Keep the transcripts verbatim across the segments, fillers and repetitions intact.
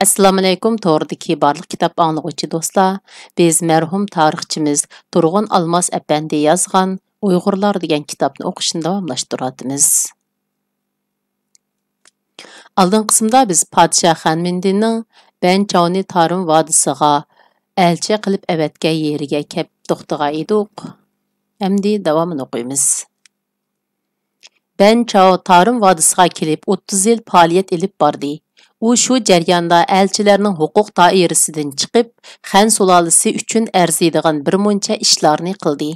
ئەسسالامۇئەلەيكۇم، توردىكى بارلىق كىتاب ئاڭلىغۇچى دوستلار. بىز مەرھۇم تارىخچىمىز تۇرغۇن ئالماس ئەپەندى يازغان ئۇيغۇرلار دېگەن كىتابنى ئوقۇشنى داۋاملاشتۇرۇۋاتىمىز. ئالدىنقى قىسىمدا بىز پادىشاھ خەنمىندىنىڭ بەنچاۋنى تارىم ۋادىسىغا ئەلچى قىلىپ ئەۋەتكەن يېرىگە كەپ توختىغان ئىدۇق. ئەمدى داۋامىنى ئوقۇيمىز. بەن چاۋ تارىم ۋادىسىغا كېلىپ ئوتتۇز يىل پائالىيەت ئېلىپ باردى. ئۇ شۇ جەرياندا ئەلچىلەرنىڭ ھوقۇق دائىرىسىدىن چىقىپ، خەن سۇلالىسى ئۈچۈن ئەرزىيدىغان بىر مۇنچە ئىشلارنى قىلدى.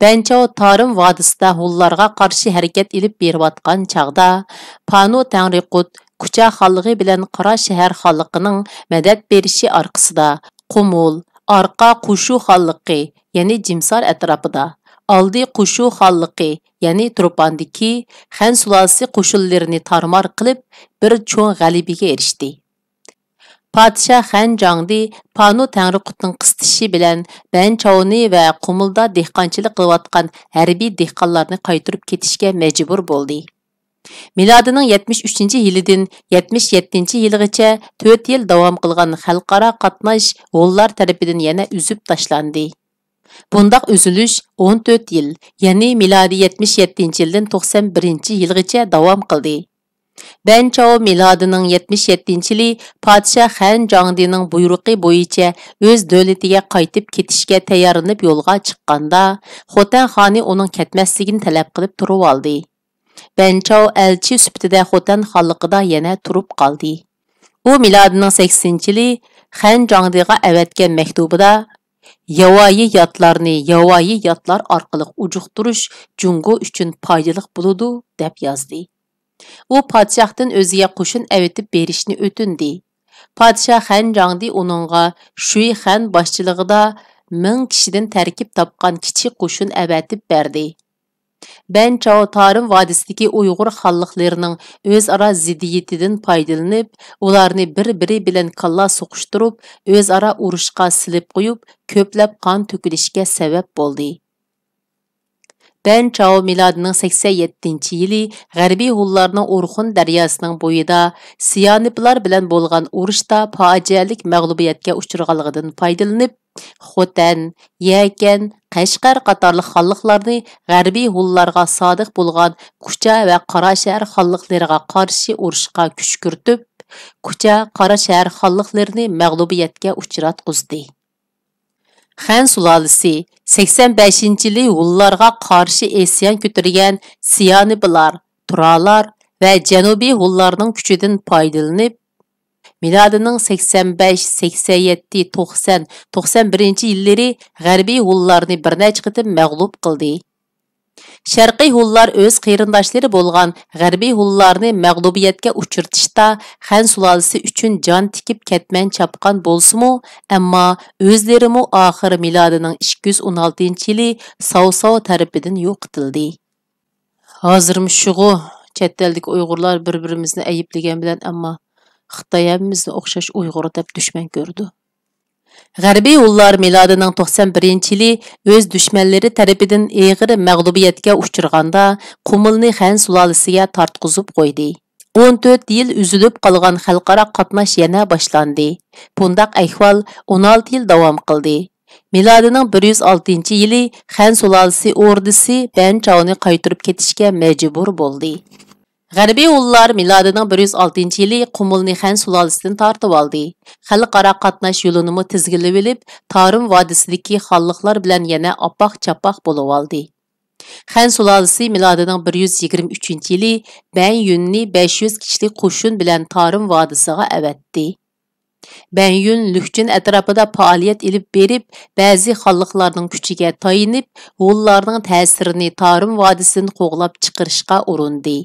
بەن چاۋ تارىم ۋادىسىدا ھونلارغا قارشى ھەرىكەت ئېلىپ بېرىۋاتقان چاغدا، پانۇ تەڭرىقۇت كۇچا خانلىقى بىلەن قارا شەھەر خانلىقىنىڭ مەدەت بېرىشى ئارقىسىدا، قۇمۇل، ئارقا قوشۇ خانلىقى، يەنى جىمسار ئەتراپىدا، ئالدى قوشۇ خانلىقى، يەنى تۇرپاندىكى خەن سۇلالىسى قوشۇنلىرىنى تارمار قىلىپ، بىر چوڭ غەلىبىگە ئېرىشتى. پادىشاھ خەن جاڭدى پانۇ تەڭرىقۇتنىڭ قىستىشى بىلەن بەن چاۋنى ۋە قۇمۇلدا دېھقانچىلىق قىلىۋاتقان ھەربىي دېھقانلارنى قايتۇرۇپ كېتىشكە مەجبۇر بولدى. مىلادىنىڭ يەتمىش ئۈچىنچى يىلىدىن يەتمىش يەتتىنچى يىلىغىچە تۆت يىل داۋام قىلغان خەلقئارا قاتناش ھونلار تەرىپىدىن يەنە ئۈزۈپ تاشلاندى. بۇنداق ئۈزۈلۈش ئون تۆت يىل، يەنى مىلادىي يەتمىش يەتتىنچى يىلدىن توقسان بىرىنچى يىلغىچە داۋام قىلدى. بەن چاۋ مىلادىنىڭ يەتمىش يەتتىنچى يىلى پادىشاھ خەن جاڭدىنىڭ بۇيرۇقى بويىچە ئۆز دۆلىتىگە قايتىپ كېتىشكە تەييارلىنىپ يولغا چىققاندا، خوتەن خانى ئۇنىڭ كەتمەسلىكىنى تەلەپ قىلىپ تۇرۇۋالدى. بەن چاۋ ئەلچى سۈپىتىدە خوتەن خانلىقىدا يەنە تۇرۇپ قالدى. ئۇ مىلادىنىڭ سەكسىنىنچى يىلى خەن جاڭدىغا ئەۋەتكەن مەكتۇبىدا، ياۋايى ياتلارنى ياۋايى ياتلار ئارقىلىق ئۇجۇقتۇرۇش جۇڭگو ئۈچۈن پايدىلىق بولىدۇ، دەپ يازدى. ئۇ پادىشاھتىن ئۆزىگە قوشۇن ئەۋېتىپ بېرىشنى ئۆتۈندى. پادىشاھ خەن جاڭدى ئۇنىڭغا شۈي خەن باشچىلىقىدا مىڭ كىشىدىن تەركىب تاپقان كىچىك قوشۇن ئەۋەتىپ بەردى. بەن چاۋ تارىم ۋادىسىدىكى ئۇيغۇر خانلىقلىرىنىڭ ئۆزئارا زىددىيىتىدىن پايدىلىنىپ، ئۇلارنى بىر-بىرى بىلەن كاللا سوقۇشتۇرۇپ، ئۆزئارا ئۇرۇشقا سېلىپ قويۇپ، كۆپلەپ قان تۆكۈلۈشكە سەۋەب بولدى. بەن چاۋ مىلادىنىڭ سەكسەن يەتتىنچى يىلى غەربىي ھونلارنىڭ ئورخۇن دەرياسىنىڭ بويىدا سىيانىپلار بىلەن بولغان ئۇرۇشتا پاجىئەلىك مەغلۇبىيەتكە ئۇچرىغانلىقىدىن پايدىلىنىپ، خوتەن، يەكەن، قەشقەر قاتارلىق خانلىقلارنى غەربىي ھونلارغا سادىق بولغان كۇچا ۋە قاراشەھەر خانلىقلىرىغا قارشى ئۇرۇشقا كۈشكۈرتۈپ، كۇچا، قاراشەھەر خانلىقلىرىنى مەغلۇبىيەتكە ئۇچراتقۇزدى. خەن سۇلالىسى سەكسەن بەشىنچى يىلى ھونلارغا قارشى ئىسيان كۆتۈرگەن سىيانىپلار، تۇرالار ۋە جەنۇبىي ھونلارنىڭ كۈچىدىن پايدىلىنىپ، مىلادىنىڭ سەكسەن بەش، سەكسەن يەتتە، توقسان، توقسان بىرىنچى يىللىرى غەربىي ھونلارنى بىر نەچچە قېتىم مەغلۇپ قىلدى. شەرقىي ھونلار ئۆز قېرىنداشلىرى بولغان غەربىي ھونلارنى مەغلۇبىيەتكە ئۇچرىتىشتا خەن سۇلالىسى ئۈچۈن جان تىكىپ كەتمەن چاپقان بولسىمۇ، ئەمما ئۆزلىرىمۇ ئاخىر مىلادىنىڭ ئىككى يۈز ئون ئالتىنچى يىلى ساۋساۋ تەرىپىدىن يوقىتىلدى. ھازىرمۇ شۇغۇ، چەت ئەلدىكى ئۇيغۇرلار بىر-بىرىمىزنى ئەيىبلىگەن بىلەن، ئەمما خىتاي ھەممىمىزنى ئوخشاش ئۇيغۇر دەپ دۈشمەن كۆرىدۇ. غەربىي ھونلار مىلادىنىڭ توقسان بىرىنچى يىلى ئۆز دۈشمەنلىرى تەرىپىدىن ئېغىر مەغلۇبىيەتكە ئۇچرىغاندا، قۇمۇلنى خەن سۇلالىسىگە تارتقۇزۇپ قويدى. ئون تۆت يىل ئۈزۈلۈپ قالغان خەلقئارا قاتناش يەنە باشلاندى. بۇنداق ئەھۋال ئون ئالتە يىل داۋام قىلدى. مىلادىنىڭ بىر يۈز ئالتىنچى يىلى خەن سۇلالىسى ئوردىسى بەن چاۋنى قايتۇرۇپ كېتىشكە مەجبۇر بولدى. غەربىي ھونلار مىلادىنىڭ بىر يۈز ئالتىنچى يىلى قۇمۇلنى خەن سۇلالىسىدىن تارتىۋالدى. خەلقئارا قاتناش يولىنىمۇ تىزگىنلىۋېلىپ، تارىم ۋادىسىدىكى خانلىقلار بىلەن يەنە ئاپاق-چاپاق بولۇۋالدى. خەن سۇلالىسى مىلادىنىڭ بىر يۈز يىگىرمە ئۈچىنچى يىلى بەن يۈننى بەش يۈز كىشىلىك قوشۇن بىلەن تارىم ۋادىسىغا ئەۋەتتى. بەن يۈن لۈكچۈن ئەتراپىدا پائالىيەت ئېلىپ بېرىپ، بەزى خانلىقلارنىڭ كۈچىگە تايىنىپ، ھونلارنىڭ تەسىرىنى تارىم ۋادىسىدىن قوغلاپ چىقىرىشقا ئۇرۇندى.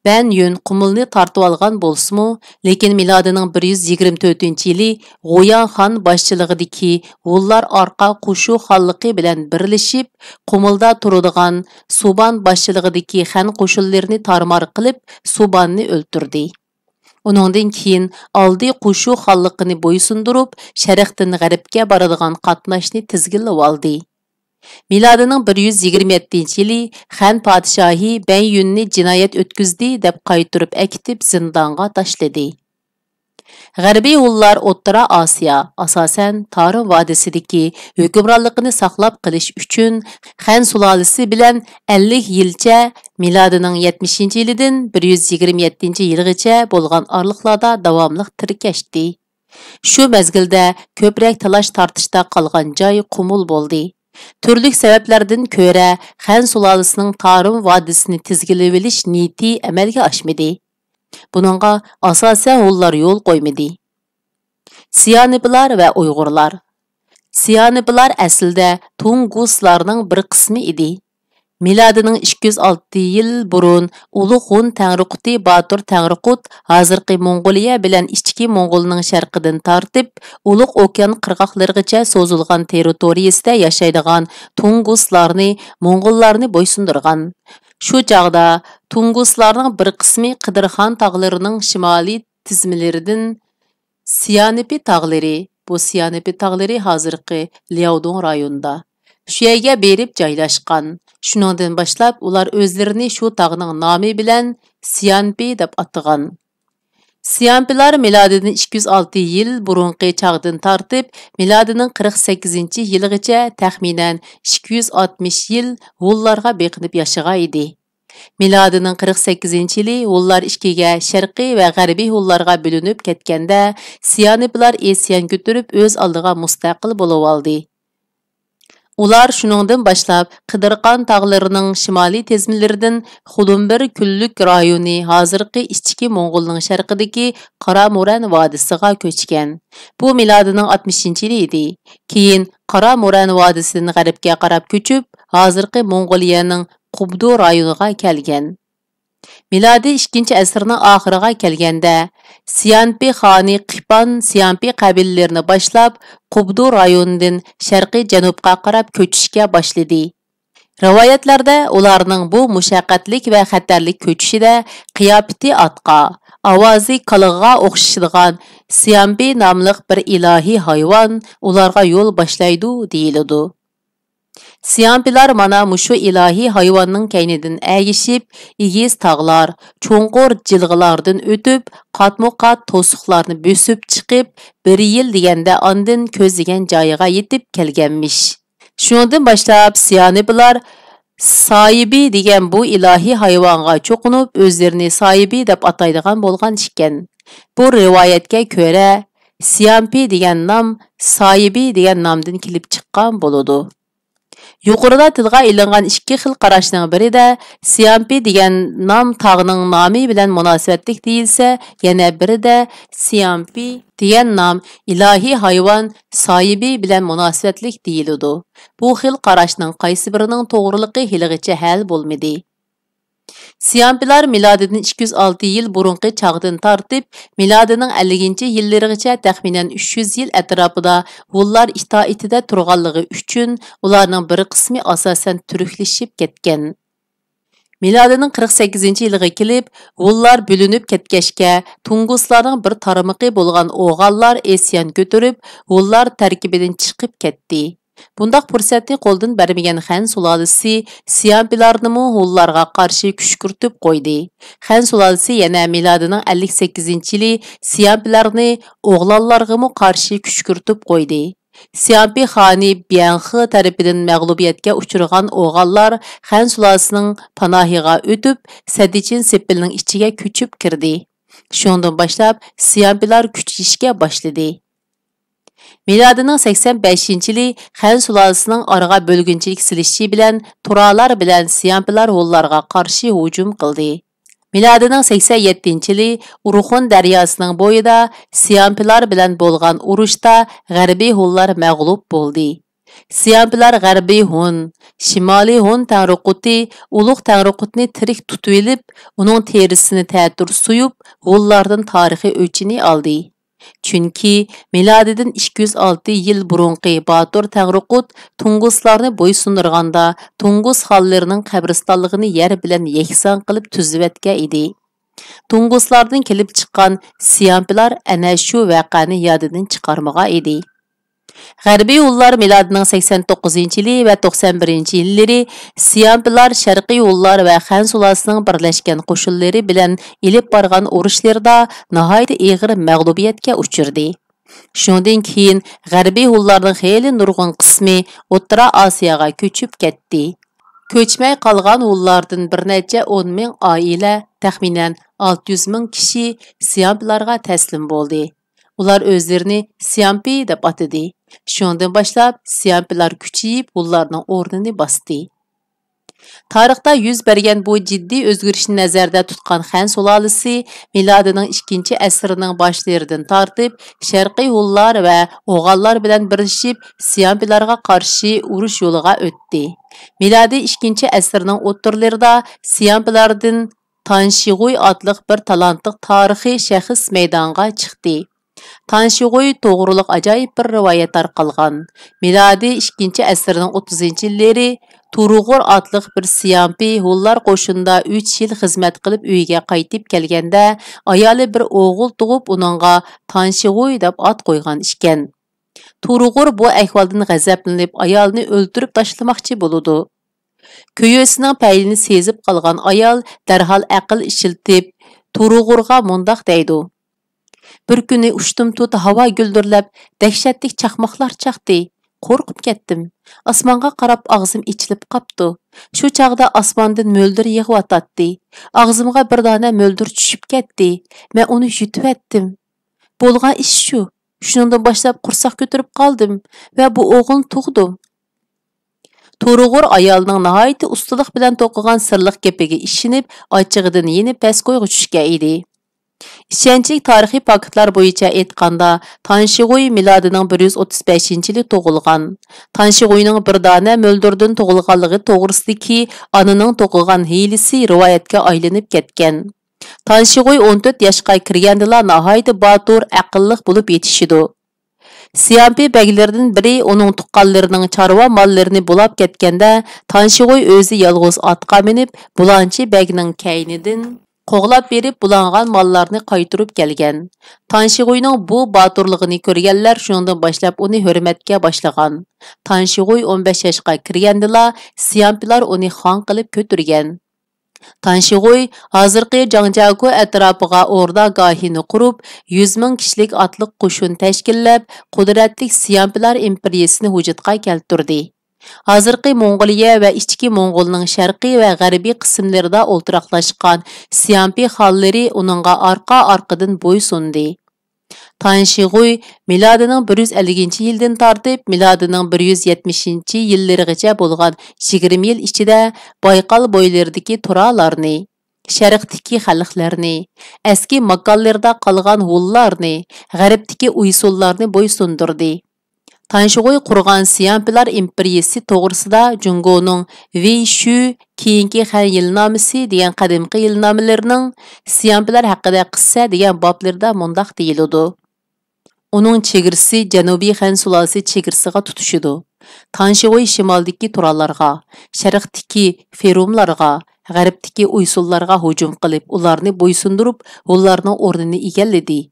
بەن يۈن قۇمۇلنى تارتىۋالغان بولسىمۇ، لېكىن مىلادىنىڭ بىر يۈز يىگىرمە تۆتىنچى يىلى غۇياڭ خان باشچىلىقىدىكى ھونلار ئارقا قوشۇ خانلىقى بىلەن بىرلىشىپ، قۇمۇلدا تۇرىدىغان سۇبان باشچىلىقىدىكى خەن قوشۇنلىرىنى تارمار قىلىپ، سۇباننى ئۆلتۈردى. ئۇنىڭدىن كېيىن ئالدى قوشۇ خانلىقىنى بويسۇندۇرۇپ، شەرقتىن غەربكە بارىدىغان قاتناشنى تىزگىنلىۋالدى. مىلادىنىڭ بىر يۈز يىگىرمە يەتتىنچى يىلى خەن پادىشاھى بەن يۈننى جىنايەت ئۆتكۈزدى دەپ قايتۇرۇپ ئەكېتىپ زىندانغا تاشلىدى. غەربىي ھونلار ئوتتۇرا ئاسىيا، ئاساسەن، تارىم ۋادىسىدىكى ھۆكۈمرانلىقىنى ساقلاپ قېلىش ئۈچۈن خەن سۇلالىسى بىلەن ئەللىك يىلچە، مىلادىنىڭ يەتمىشىنچى يىلىدىن بىر يۈز يىگىرمە يەتتىنچى يىلغىچە بولغان ئارىلىقلاردا داۋاملىق تىركەشتى. شۇ مەزگىلدە كۆپرەك تالاش-تارتىشتا قالغان جاي قۇمۇل بولدى. تۈرلۈك سەۋەبلەردىن كۆرە، خەن سۇلالىسىنىڭ تارىم ۋادىسىنى تىزگىنلىۋېلىش نىيىتى ئەمەلگە ئاشمىدى. بۇنىڭغا ئاساسەن ھونلار يول قويمىدى. سىيانىپلار ۋە ئۇيغۇرلار. سىيانىپلار ئەسلىدە تۇڭگۇسلارنىڭ بىر قىسمى ئىدى. مىلادىنىڭ ئىككى يۈز ئالتە يىل بۇرۇن ئۇلۇغ ھون تەڭرىقۇتى باتۇر تەڭرىقۇت ھازىرقى موڭغۇلىيە بىلەن ئىچكى موڭغۇلنىڭ شەرقىدىن تارتىپ، ئۇلۇغ ئوكيان قىرغاقلىرىغىچە سوزۇلغان تېررىتورىيىسىدە ياشايدىغان تۇڭگۇسلارنى، موڭغۇللارنى بويسۇندۇرغان. شۇ چاغدا تۇڭگۇسلارنىڭ بىر قىسمى قىدىرخان تاغلىرىنىڭ شىمالىي تىزمىلىرىدىن سيانپى تاغلىرى، بۇ سيانپى تاغلىرى ھازىرقى لياۋدۇڭ رايونىدا، شۇ يەرگە بېرىپ جايلاشقان. شۇنىڭدىن باشلاپ ئۇلار ئۆزلىرىنى شۇ تاغنىڭ نامى بىلەن سيانپى دەپ ئاتىغان. سيانپىلار مىلادىدىن ئىككى يۈز ئالتە يىل بۇرۇنقى چاغدىن تارتىپ، مىلادىنىڭ قىرىق سەككىزىنچى يىلىغىچە تەخمىنەن ئىككى يۈز ئاتمىش يىل ھونلارغا بېقىنىپ ياشىغان ئىدى. مىلادىنىڭ قىرىق سەككىزىنچى يىلى ھونلار ئىككىگە، شەرقىي ۋە غەربىي ھونلارغا بۆلۈنۈپ كەتكەندە، سيانپىلار ئىسيان كۆتۈرۈپ ئۆز ئالدىغا مۇستەقىل بولۇۋالدى. ئۇلار شۇنىڭدىن باشلاپ قىدىرقان تاغلىرىنىڭ شىمالىي تىزمىلىرىدىن خۇلۇمبىر كۈنلۈك رايونى، ھازىرقى ئىچكى موڭغۇلنىڭ شەرقىدىكى قارامۇرەن ۋادىسىغا كۆچكەن. بۇ مىلادىنىڭ ئاتمىشىنچى يىلى ئىدى. كېيىن قارامۇرەن ۋادىسىدىن غەربكە قاراپ كۆچۈپ، ھازىرقى موڭغۇلىيەنىڭ قۇبدۇ رايونىغا كەلگەن. مىلادىي ئىككىنچى ئەسىرنىڭ ئاخىرىغا كەلگەندە، سيانپى خانى قىپان سيانپى قەبىلىلىرىنى باشلاپ، قۇبدۇ رايونىدىن شەرقىي جەنۇبقا قاراپ كۆچۈشكە باشلىدى. رىۋايەتلەردە ئۇلارنىڭ بۇ مۇشەققەتلىك ۋە خەتەرلىك كۆچۈشىدە قىياپىتى ئاتقا، ئاۋازى كالىغىغا ئوخشىشىدىغان سيانپى ناملىق بىر ئىلاھىي ھايۋان ئۇلارغا يول باشلايدۇ دېيىلىدۇ. سيانپىلار مانا مۇشۇ ئىلاھىي ھايۋاننىڭ كەينىدىن ئەگىشىپ، ئېگىز تاغلار، چوڭقۇر جىلغىلاردىن ئۆتۈپ، قاتمۇ قات توسۇقلارنى بۆسۈپ چىقىپ، بىر يىل دېگەندە ئاندىن كۆزلىگەن جايىغا يېتىپ كەلگەنمىش. شۇنىڭدىن باشلاپ سيانپىلار سايىبى دېگەن بۇ ئىلاھىي ھايۋانغا چوقۇنۇپ، ئۆزلىرىنى سايىبى دەپ ئاتايدىغان بولغان ئىكەن. بۇ رىۋايەتكە كۆرە، سيانپى دېگەن نام سايىبى دېگەن نامدىن كېلىپ چىققان بولىدۇ. يۇقىرىدا تىلغا ئېلىنغان ئىككى خىل قاراشنىڭ بىرىدە سيانپى دېگەن نام تاغنىڭ نامى بىلەن مۇناسىۋەتلىك دېيىلسە، يەنە بىرىدە سيانپى دېگەن نام ئىلاھىي ھايۋان سايىبى بىلەن مۇناسىۋەتلىك دېيىلىدۇ. بۇ خىل قاراشنىڭ قايسى بىرىنىڭ توغرىلىقى ھېلىغىچە ھەل بولمىدى. سيانپىلار مىلادىدىن ئىككى يۈز ئالتە يىل بۇرۇنقى چاغدىن تارتىپ، مىلادىنىڭ ئەللىكىنچى يىللىرىغىچە تەخمىنەن ئۈچ يۈز يىل ئەتراپىدا ھونلار ئىتائىتىدە تۇرغانلىقى ئۈچۈن، ئۇلارنىڭ بىر قىسمى ئاساسەن تۈركلىشىپ كەتكەن. مىلادىنىڭ قىرىق سەككىزىنچى يىلىغا كېلىپ، ھونلار بۆلۈنۈپ كەتكەچكە، تۇڭگۇسلارنىڭ بىر تارمىقى بولغان ئوغانلار ئىسيان كۆتۈرۈپ، ھونلار تەركىبىدىن چىقىپ كەتتى. بۇنداق پۇرسەتنى قولدىن بەرمىگەن خەن سۇلالىسى سيانپىلارنىمۇ ھونلارغا قارشى كۈشكۈرتۈپ قويدى. خەن سۇلالىسى يەنە مىلادىنىڭ ئەللىك سەككىزىنچى يىلى سيانپىلارنى ئوغلانلارغىمۇ قارشى كۈشكۈرتۈپ قويدى. سيانپى خانى بيەنخې تەرىپىدىن مەغلۇبىيەتكە ئۇچرىغان ئوغانلار خەن سۇلالىسىنىڭ پاناھىغا ئۆتۈپ، سەددىچىن سېپىلنىڭ ئىچىگە كۆچۈپ كىردى. شۇنىڭدىن باشلاپ سيانپىلار كۈچىيىشكە باشلىدى. مىلادىنىڭ سەكسەن بەشىنچى يىلى خەن سۇلالىسىنىڭ ئارىغا بۆلگۈنچىلىك سېلىشى بىلەن تۇرالار بىلەن سيانپىلار ھونلارغا قارشى ھۇجۇم قىلدى. مىلادىنىڭ سەكسەن يەتتىنچى يىلى ئۇرخۇن دەرياسىنىڭ بويىدا سيانپىلار بىلەن بولغان ئۇرۇشتا غەربىي ھونلار مەغلۇپ بولدى. سيانپىلار غەربىي ھون، شىمالىي ھون تەڭرىقۇتى ئۇلۇغ تەڭرىقۇتنى تىرىك تۇتۇۋېلىپ، ئۇنىڭ تېرىسىنى تەتۈر سويۇپ، ھونلاردىن تارىخىي ئۆچىنى ئالدى. چۈنكى مىلادىدىن ئىككى يۈز ئالتە يىل بۇرۇنقى باتۇر تەڭرىقۇت تۇڭگۇسلارنى بويسۇندۇرغاندا، تۇڭگۇس خانلىرىنىڭ قەبرىستانلىقىنى يەر بىلەن يەكسان قىلىپ تۈزۈۋەتكەن ئىدى. تۇڭگۇسلاردىن كېلىپ چىققان سيانپىلار ئەنە شۇ ۋەقەنى يادىدىن چىقارمىغان ئىدى. غەربىي ھونلار مىلادىنىڭ سەكسەن توققۇزىنچى يىلى ۋە توقسان بىرىنچى يىللىرى سيامپىلار شەرقىي ھونلار ۋە خەن سۇلالىسىنىڭ بىرلەشكەن قوشۇنلىرى بىلەن ئېلىپ بارغان ئۇرۇشلىرىدا ناھايىتى ئېغىر مەغلۇبىيەتكە ئۇچرىدى. شۇنىڭدىن كېيىن غەربىي ھونلارنىڭ خېلى نۇرغۇن قىسمى ئوتتۇرا ئاسىياغا كۆچۈپ كەتتى. كۆچمەي قالغان ھونلاردىن بىر نەچچە ئون مىڭ ئائىلە، تەخمىنەن ئالتە يۈز مىڭ كىشى سيامپىلارغا تەسلىم بولدى. ئۇلار ئۆزلىرىنى سيامپى دەپ ئاتىدى. شۇنىڭدىن باشلاپ سيامپىلار كۈچىيىپ، ھونلارنىڭ ئورنىنى باستى. تارىختا يۈز بەرگەن بۇ جىددىي ئۆزگىرىشنى نەزەردە تۇتقان خەن سۇلالىسى مىلادىنىڭ ئىككىنچى ئەسىرىنىڭ باشلىرىدىن تارتىپ شەرقىي ھونلار ۋە ئوغانلار بىلەن بىرلىشىپ سيامپىلارغا قارشى ئۇرۇش يولىغا ئۆتتى. مىلادىي ئىككىنچى ئەسىرنىڭ ئوتتۇرىلىرىدا سيامپىلاردىن تانشىغۇي ئاتلىق بىر تالانتلىق تارىخىي شەخس مەيدانغا چىقتى. تانشىغۇي توغرۇلۇق ئاجايىپ بىر رىۋايەت تارقالغان. مىلادىي ئىككىنچى ئەسىرنىڭ ئوتتۇزىنچى يىللىرى تۇرۇغۇر ئاتلىق بىر سيامپى ھونلار قوشۇنىدا ئۈچ يىل خىزمەت قىلىپ ئۆيىگە قايتىپ كەلگەندە، ئايالى بىر ئوغۇل تۇغۇپ، ئۇنىڭغا تانشىغۇي دەپ ئات قويغان ئىكەن. تۇرۇغۇر بۇ ئەھۋالدىن غەزەپلىنىپ، ئايالىنى ئۆلتۈرۈپ تاشلىماقچى بولىدۇ. كۆيۈسىنىڭ پەيلىنى سېزىپ قالغان ئايال دەرھال ئەقىل ئىشلىتىپ، تۇرۇغۇرغا مۇنداق دەيدۇ: بىر كۈنى ئۇشتۇمتۇت ھاۋا گۈلدۈرلەپ، دەھشەتلىك چاقماقلار چاقتى. قورقۇپ كەتتىم. ئاسمانغا قاراپ ئاغزىم ئېچىلىپ قاپتۇ. شۇ چاغدا ئاسماندىن مۆلدۈر يېغىۋاتاتتى. ئاغزىمغا بىر دانە مۆلدۈر چۈشۈپ كەتتى. مەن ئۇنى يۇتۇۋەتتىم. بولغان ئىش شۇ. شۇنىڭدىن باشلاپ قورساق كۆتۈرۈپ قالدىم ۋە بۇ ئوغۇلنى تۇغدۇم. تۇرۇغۇر ئايالنىڭ ناھايىتى ئۇستىلىق بىلەن توقۇغان سىرلىق گېپىگە ئىشىنىپ، ئاچچىقىدىن يېنىپ پەسكويغا چۈشكەن ئىدى. ئىشەنچلىك تارىخىي پاكىتلار بويىچە ئېيتقاندا، تانشىغۇي مىلادىنىڭ بىر يۈز ئوتتۇز بەشىنچى يىلى تۇغۇلغان. تانشىغۇينىڭ بىر دانە مۆلدۈردىن تۇغۇلغانلىقى توغرىسىدىكى ئانىنىڭ توقۇغان ھىيلىسى رىۋايەتكە ئايلىنىپ كەتكەن. تانشىغۇي ئون تۆت ياشقا كىرگەندىلا ناھايىتى باتۇر، ئەقىللىق بولۇپ يېتىشىدۇ. سيامپى بەگلىرىدىن بىرى ئۇنىڭ تۇغقانلىرىنىڭ چارۋا ماللىرىنى بۇلاپ كەتكەندە، تانشىغۇي ئۆزى يالغۇز ئاتقا مىنىپ، بۇلانچى بەگنىڭ كەينىدىن قوغلاپ بېرىپ، بۇلانغان ماللارنى قايتۇرۇپ كەلگەن. تانشىغۇينىڭ بۇ باتۇرلۇقىنى كۆرگەنلەر شۇنىڭدىن باشلاپ ئۇنى ھۆرمەتكە باشلىغان. تانشىغۇي ئون بەش ياشقا كىرگەندىلا، سيامپىلار ئۇنى خان قىلىپ كۆتۈرگەن. تانشىغۇي ھازىرقى جاڭجياكۇ ئەتراپىغا ئورداگاھىنى قۇرۇپ، يۈز مىڭ كىشىلىك ئاتلىق قوشۇن تەشكىللەپ، قۇدرەتلىك سيامپىلار ئىمپېرىيىسىنى ۋۇجۇدقا كەلتۈردى. ھازىرقى موڭغۇلىيە ۋە ئىچكى موڭغۇلنىڭ شەرقىي ۋە غەربىي قىسىملىرىدا ئولتۇراقلاشقان سيامپى خانلىرى ئۇنىڭغا ئارقا-ئارقىدىن بويسۇندى. تانشىغۇي مىلادىنىڭ بىر يۈز ئەللىكىنچى يىلدىن تارتىپ مىلادىنىڭ بىر يۈز يەتمىشىنچى يىللىرىغىچە بولغان يىگىرمە يىل ئىچىدە بايقال بويلىرىدىكى تۇرالارنى، شەرقتىكى خەلقلەرنى، ئەسكى ماكانلىرىدا قالغان ھونلارنى، غەربتىكى ئۇيسۇنلارنى بويسۇندۇردى. تانشىغۇي قۇرغان سيامپىلار ئىمپېرىيىسى توغرىسىدا جۇڭگونىڭ ۋېي شۈ، كېيىنكى خەن يىلنامىسى دېگەن قەدىمكى يىلنامىلىرىنىڭ سيامپىلار ھەققىدە قىسسە دېگەن بابلىرىدا مۇنداق دېيىلىدۇ: ئۇنىڭ چېگرىسى جەنۇبىي خەن سۇلالىسى چېگرىسىغا تۇتىشىدۇ. تانشىغۇي شىمالدىكى تۇرانلارغا، شەرقتىكى فېروملارغا، غەربتىكى ئۇيسۇنلارغا ھۇجۇم قىلىپ، ئۇلارنى بويسۇندۇرۇپ، ھونلارنىڭ ئورنىنى ئىگىلىدى.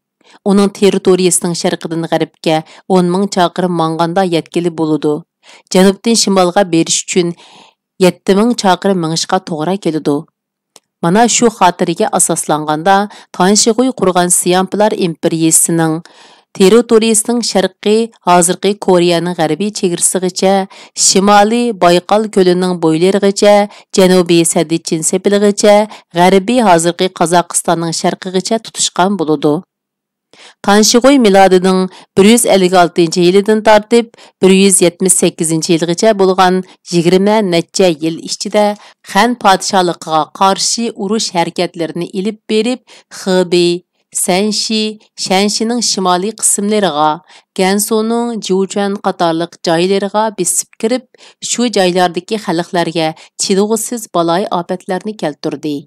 ئۇنىڭ تېررىتورىيىسىنىڭ شەرقىدىن غەربكە ئون مىڭ چاقىرىم ماڭغاندا يەتكىلى بولىدۇ. جەنۇبتىن شىمالغا بېرىش ئۈچۈن يەتتە مىڭ چاقىرىم مېڭىشقا توغرا كېلىدۇ. مانا شۇ خاتىرىگە ئاساسلانغاندا، تانشىغۇي قۇرغان سيامپىلار ئىمپېرىيىسىنىڭ تېررىتورىيىسىنىڭ شەرقى، ھازىرقى كورېيەنىڭ غەربىي چېگرىسىغىچە، شىمالى بايقال كۆلىنىڭ بويلىرىغىچە، جەنۇبىي سەددىچىن سېپىلىغىچە، غەربىي ھازىرقى قازاقىستاننىڭ شەرقىگىچە تۇتۇشقان بولىدۇ. تانشىغۇي مىلادىنىڭ بىر يۈز ئەللىك ئالتىنچى يىلىدىن تارتىپ بىر يۈز يەتمىش سەككىزىنچى يىلغىچە بولغان يىگىرمە نەچچە يىل ئىچىدە خەن پادىشاھلىقىغا قارشى ئۇرۇش ھەرىكەتلىرىنى ئېلىپ بېرىپ، خېبېي، سەنشى، شەنشىنىڭ شىمالىي قىسىملىرىغا، گەنسۇنىڭ جيۇچۈەن قاتارلىق جايلىرىغا بېسىپ كىرىپ، شۇ جايلاردىكى خەلقلەرگە چىدىغۇسىز بالايىئاپەتلەرنى كەلتۈردى.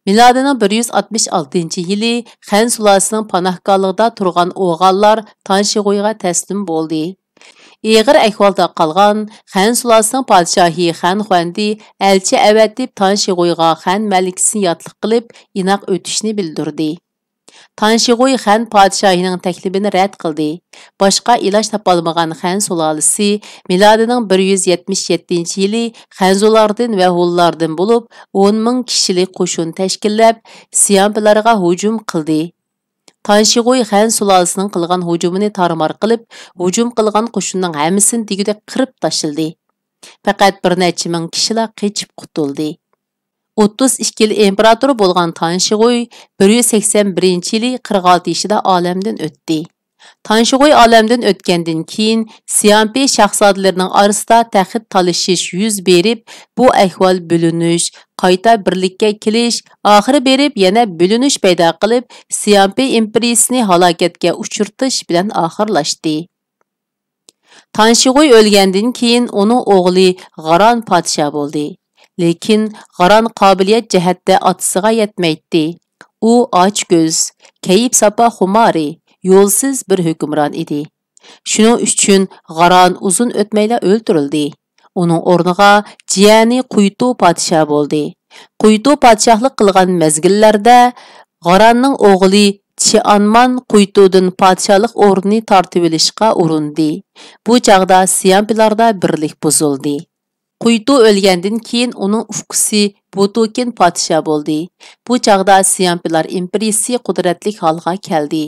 مىلادىنىڭ بىر يۈز ئاتمىش ئالتىنچى يىلى خەن سۇلالىسىنىڭ پاناھگاھلىقىدا تۇرغان ئوغانلار تانشىغۇيغا تەسلىم بولدى. ئېغىر ئەھۋالدا قالغان خەن سۇلالىسىنىڭ پادىشاھى خەن خۇەندى ئەلچى ئەۋەتىپ، تانشىغۇيغا خەن مەلىكىسىنى ياتلىق قىلىپ، ئىناق ئۆتۈشنى بىلدۈردى. تانشىغۇي خەن پادىشاھىنىڭ تەكلىپىنى رەت قىلدى. باشقا ئىلاج تاپالمىغان خەن سۇلالىسى مىلادىنىڭ بىر يۈز يەتمىش يەتتىنچى يىلى خەنزۇلاردىن ۋە ھونلاردىن بولۇپ، ئون مىڭ كىشىلىك قوشۇن تەشكىللەپ، سيامپىلارغا ھۇجۇم قىلدى. تانشىغۇي خەن سۇلالىسىنىڭ قىلغان ھۇجۇمىنى تارمار قىلىپ، ھۇجۇم قىلغان قوشۇننىڭ ھەممىسىنى دېگۈدەك قىرىپ تاشلىدى. پەقەت بىر نەچچە مىڭ كىشىلا قېچىپ قۇتۇلدى. ئوتتۇز ئىككى يىل ئىمپېراتور بولغان تانشىغۇي بىر يۈز سەكسەن بىرىنچى يىلى قىرىق ئالتە يېشىدا ئالەمدىن ئۆتتى. تانشىغۇي ئالەمدىن ئۆتكەندىن كېيىن، سيامپى شاھزادىلىرىنىڭ ئارىسىدا تەخت تالىشىش يۈز بېرىپ، بۇ ئەھۋال بۆلۈنۈش، قايتا بىرلىككە كېلىش، ئاخىرى بېرىپ يەنە بۆلۈنۈش پەيدا قىلىپ، سيامپى ئىمپېرىيىسىنى ھالاكەتكە ئۇچرىتىش بىلەن ئاخىرلاشتى. تانشىغۇي ئۆلگەندىن كېيىن ئۇنىڭ ئوغلى غاران پادىشاھ بولدى. لېكىن غاران قابىلىيەت جەھەتتە ئاتىسىغا يەتمەيتتى. ئۇ ئاچكۆز، كەيپ-ساپا خۇمارى، يولسىز بىر ھۆكۈمران ئىدى. شۇنىڭ ئۈچۈن غاران ئۇزۇن ئۆتمەيلا ئۆلتۈرۈلدى. ئۇنىڭ ئورنىغا جىيەنى قۇيتۇ پادىشاھ بولدى. قۇيتۇ پادىشاھلىق قىلغان مەزگىللەردە غاراننىڭ ئوغلى چيانمان قۇيتۇدىن پادىشاھلىق ئورنىنى تارتىۋېلىشقا ئۇرۇندى. بۇ چاغدا سيامپىلاردا بىرلىك بۇزۇلدى. قۇيتۇ ئۆلگەندىن كېيىن ئۇنىڭ ئۇكىسى بۇتۇكىن پادىشاھ بولدى. بۇ چاغدا سيامپىلار ئىمپېرىيىسى قۇدرەتلىك ھالغا كەلدى.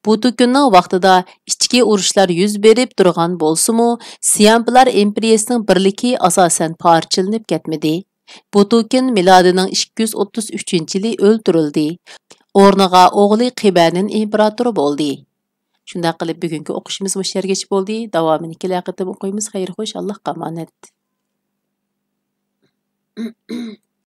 بۇتۇكىننىڭ ۋاقتىدا ئىچكى ئۇرۇشلار يۈز بېرىپ تۇرغان بولسىمۇ، سيامپىلار ئىمپېرىيىسىنىڭ بىرلىكى ئاساسەن پارچىلىنىپ كەتمىدى. بۇتۇكىن مىلادىنىڭ ئىككى يۈز ئوتتۇز ئۈچىنچى يىلى ئۆلتۈرۈلدى. ئورنىغا ئوغلى قىبەنىن ئىمپېراتور بولدى. شۇنداق قىلىپ، بۈگۈنكى ئوقۇشىمىز مۇشۇ يەرگىچە بولدى. داۋامىنى كېلەر قېتىم ئوقۇيمىز. خەير خوش، ئاللاھقا ئامانەت.